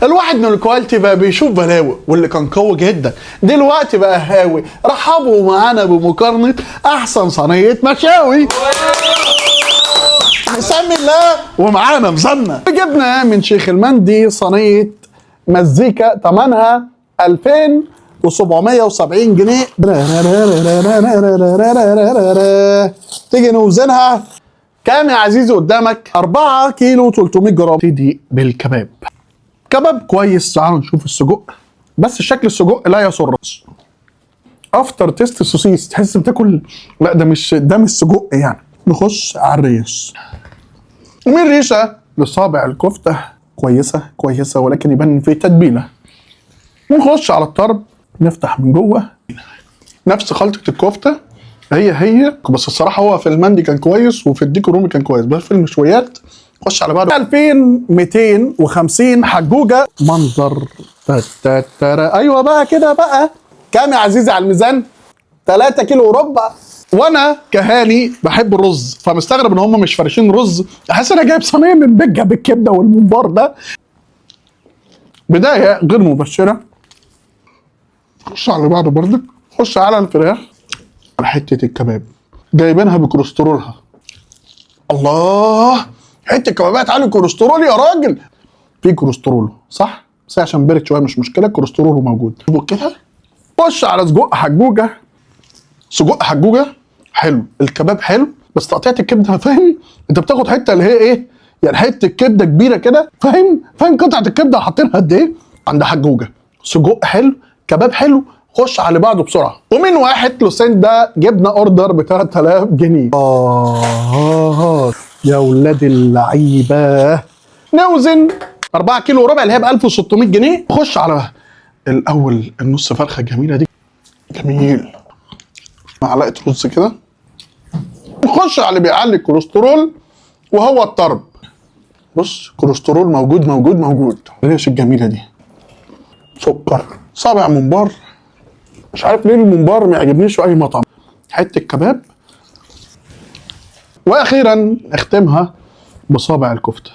الواحد من ال quality بقى بيشوف بلاوي، واللي كان قوي جدا دلوقتي بقى هاوي. رحبوا معانا بمقارنه احسن صينية مشاوي. بسم الله، ومعانا مزنة. جبنا من شيخ المندي صينية مزيكا ثمنها 2770 جنيه. تيجي نوزنها كام يا عزيزي؟ قدامك 4 كيلو 300 جرام. تدي بالكباب، كباب كويس. تعالوا نشوف السجق، بس شكل السجق لا يسر. after taste سوسيس، تحس بتاكل، لا ده مش، ده مش سجق يعني. نخش على الريش، ومن ريشه لصابع الكفتة كويسة كويسة، ولكن يبان في تتبيله. ونخش على الطرب، نفتح من جوه نفس خلطه الكفتة هي هي، بس الصراحة هو في المندي كان كويس وفي الديك الرومي كان كويس، بس في المشويات. خش على بعض 2250 حجوجه. منظر تتترا. ايوه بقى كده بقى. كام يا عزيزي على الميزان؟ 3 كيلو وربع. وانا كهاني بحب الرز، فمستغرب ان هم مش فارشين رز. احس انا جايب صينية من بجه بالكبده والممبار. ده بداية غير مبشرة. خش على بعضه برضك. خش على الفراخ، على حتة الكباب جايبينها بكوليسترولها. الله، حتة كبابات عالي كوليسترول يا راجل، في كوليسترول صح، بس عشان برد شوية مش مشكلة، كوليسترول موجود كده. خش على سجق حجوجه. سجق حجوجه حلو، الكباب حلو، بس تقطيعه الكبده فاهم، انت بتاخد حتة اللي هي ايه يعني، حتة كبده كبيرة كده، فاهم قطعه الكبده حاطينها قد ايه عند حجوجه. سجق حلو، كباب حلو. خش على بعضه بسرعة. ومن واحد لوسين ده جبنا order ب 3000 جنيه. يا ولاد اللعيبة. نوزن 4 كيلو وربع اللي هي ب 1600 جنيه. خش على الاول النص فرخة الجميلة دي، جميل، معلقه رز كده. نخش على اللي بيعلي الكوليسترول وهو الطرب. بص كوليسترول موجود موجود موجود. الريش الجميلة دي، سكر، صابع ممبار. مش عارف ليه الممبار ما يعجبنيش في اي مطعم. حتة كباب، واخيرا اختمها بصابع الكفتة.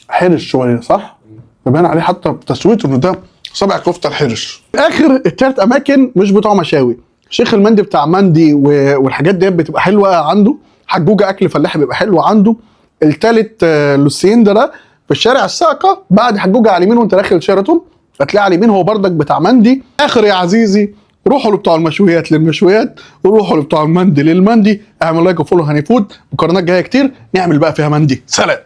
حرش شوية صح؟ مبان عليه حتى بتسويته انه ده صابع كفته الحرش. اخر التلات اماكن مش بتوع مشاوي. شيخ المندي بتاع مندي والحاجات دي بتبقى حلوة عنده. حجوجه اكل فلاحي بيبقى حلو عنده. التالت لوسين ده في الشارع الساقه بعد حجوجه على اليمين وانت داخل شيراتون، هتلاقي على اليمين هو بردك بتاع مندي. اخر يا عزيزي، روحوا لبتوع المشويات للمشويات، وروحوا لبتوع المندي للمندي. اعمل like و follow هاني فود. مقارنات جاية كتير نعمل بقى فيها مندي. سلام.